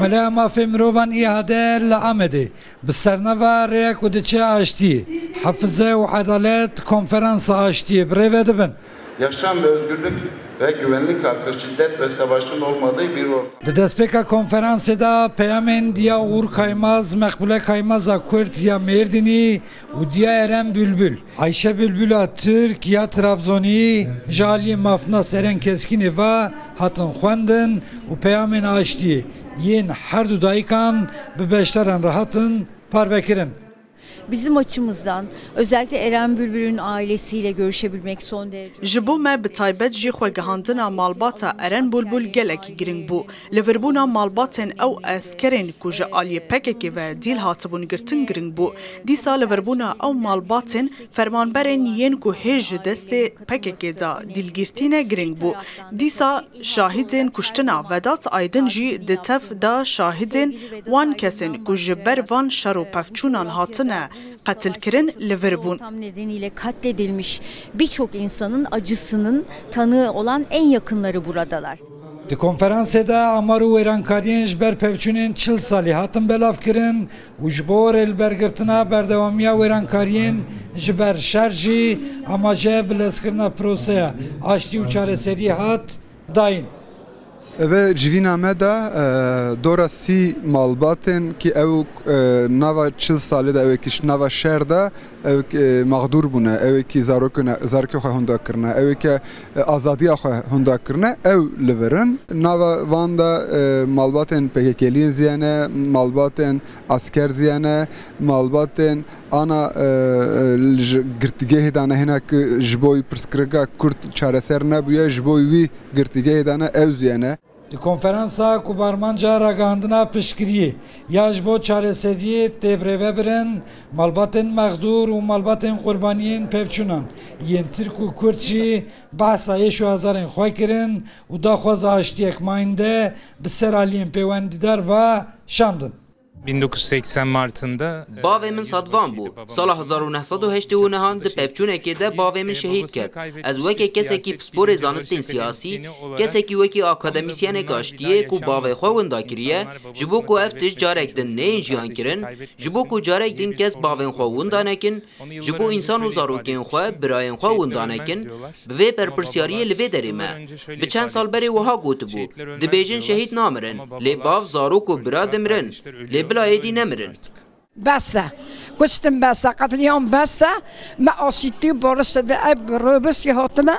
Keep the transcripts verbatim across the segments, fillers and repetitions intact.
Mala Mafê Mirovan ÎHD li Amedê bi sernava Rêya ku diçe aştiyê, hefize û edalet konferansa aştiyê bi rê ve dibin. Yaşam ve özgürlük ve güvenlik hakkı şiddet ve savaşın olmadığı bir ortam. Di destpêka konferansê de peyamên Diya Uğur Kaymaz, Meqbule Kaymaza Kurd ya Mêrdînî û Diya Eren Bülbül, Ayşe Bülbüla Türk ya Trabzonî ji aliyê mafnas Eren Keskînê ve hatin xwendin û peyamên aştiyê yên her du dayikan bi beşdaran re hatin parvekirin. Bizim açımızdan özellikle Eren Bülbül'ün ailesiyle görüşebilmek son derece Ji bo me, bi taybet jî xwegihandina malbata Eren Bülbül gelekî giring bû. Livirbûna malbatên ew eskerên ku ji aliyê P K K ve dîl hatibûn girtin giring bû. Dîsa livirbûna ew malbatên fermanberên yên ku hêj ji destê P K K de dîlgirtî ne giring bû. Dîsa şahidên kuştina Vedat Aydin jî di tev de şahidên wan kesên ku ji ber van şer û pevçûnan hatine qetilkirin li vir bûn. Tam nedeniyle katledilmiş birçok insanın acısının tanığı olan en yakınları buradalar. Di konferansê de amar û wêrankariyên ji ber pevçûnên çil salî hatin belavkirin û ji bo rêlibergirtina berdewamiya wêrankariyên ji ber şer jî amaje bilezkirina proseya aştî û çareseriyê hat dayîn. Eve civîna me de, e, dora sî malbatên ki ew, e, nava çil salê de, ew ki ji nava şer de, ew, e, mexdûr bûne, ew ki zarokên, zarokê xwe hunda kirine, ew ki, e, azadiya xwe hunda kirine, ew li vir in. Nava van de, e, malbatên P K K'liyên ziyane, malbatên esker ziyane, malbatên ana, e, e, ji girtîgehê dane hêna ki ji bo wî pirsgirêka Kurd çareser nebûye, ji bo wî girtîgehê dane ew ziyane. Di konferansa ku bi armanca ragihandina piştgiriyê ya ji bo çareseriyê tê birêvebirin, malbatên mexdûr û malbatên qurbaniyên pevçûnan yên Tirk û Kurd jî behsa êş û azarên xwe kirin û daxwaza aştiyek mayînde bi ser aliyên pêwendîdar ve şandin. bin dokuz yüz seksen Mart'ında, e, Bavê min Sadvan bû. Sala hezar û neh sed û heştê û nehan di pevçûnekê de bavê min şehîd ket. Ez weke kesekî pisporê zanistên siyasî, kesekî wekî akademîsyenek aştiyê ku bavê xwe winda kiriye, ji bo ku ev tişt carek din neyên jiyankirin, ji bo ku carek din kes bavên xwe winda nekin, ji bo însan û zarokên xwe, birayên xwe winda nekin, bi vê berpirsiyariyê li vê derê me. Bi çend sal berê wiha gotibû, dibêjin şehîd namirin, lê bav, zarok û bira dimirin, lê bila êdî nemirin. Bes e. Kuştin bes e, qetlîam bes e. Me aşîtî û barişê ve ev rêbişkê hatime.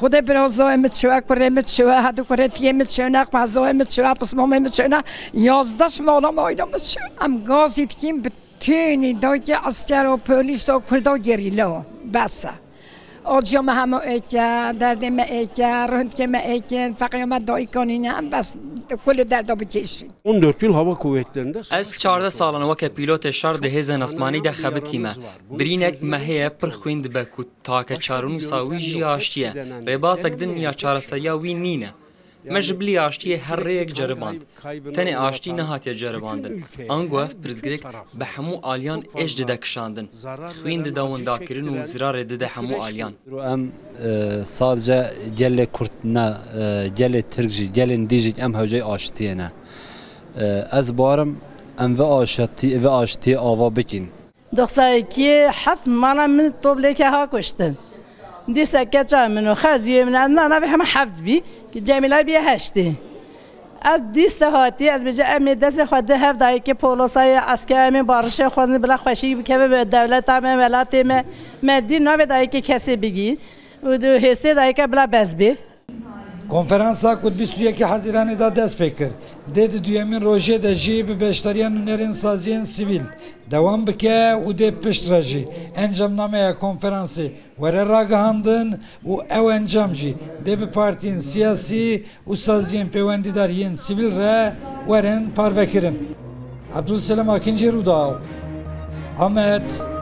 Xwedê bira zoyê min çi we, kurê min çi we, hedu kurê tiyê min çi ne, xwezayê min çi we, pismamê min çi ne. Yazdeh mala me ayna min çi. Em gazî dikîn bi Tûnî dayikê esker û polîs û kurda gerîla. Bes e. Aciya me hema êk e, derdê me êk e, rindkê me êk in, feqîya me dayika nîne, em bes kulê derda bikêşîn. On dört yıl hava kuvvetlerinde savaş. Ez çardeh salan weke pîlotê şer di hêzên asmanî de xebitîme. Birînek me heye pir xwîn dibe ku take çarenûsa wî jî aştî ye. Rêbazek din ya çareseriya wî nîne. Me ji bilî aştiyê her rêyek ceriband. Tenê aştî nehatiye ceribandin. Ango ev pirsgirêk bi hemû aliyan êş dide kişandin. Xwîn dide windakirin û zirarê dide hemû aliyan. Em, e, sadece gelê Kurd ne, e, gelê Tirk jî, gelên dî jî em hewceyê aştiyê ne. E, ez barim em vê aştî-, vê aştiyê ava bikin. Doxsan iki heft mala min toblêke ha kuştin. Dîsa keça min û xeziyê min, ez nana bî hema heft bî, ki Cemîla bîye heştê. Ez dîsa hatî, ez bêje em ê destê xwe di hev dayikê polosayê, eskerê em ê barişê xwezin bila xweşî bikeve be dewleta me, welatê me. Me dî navê dayikê kesê bigî. Û di hêstê dayike bila bes bê. Konferansa ku di bîst û yekê Hezîranê de dest pê kir, dê di duyemîn rojê de jî bi beşdariya nûnerên saziyên sivîl dewam bike û dê pişt re jî encamnameya konferansê were ragihandin û ew encam jî dê bi partiyên siyasî û saziyên pêwendîdar yên sivîl re werin parvekirin. Ebdulselem Akincî, Rûdaw, Amed.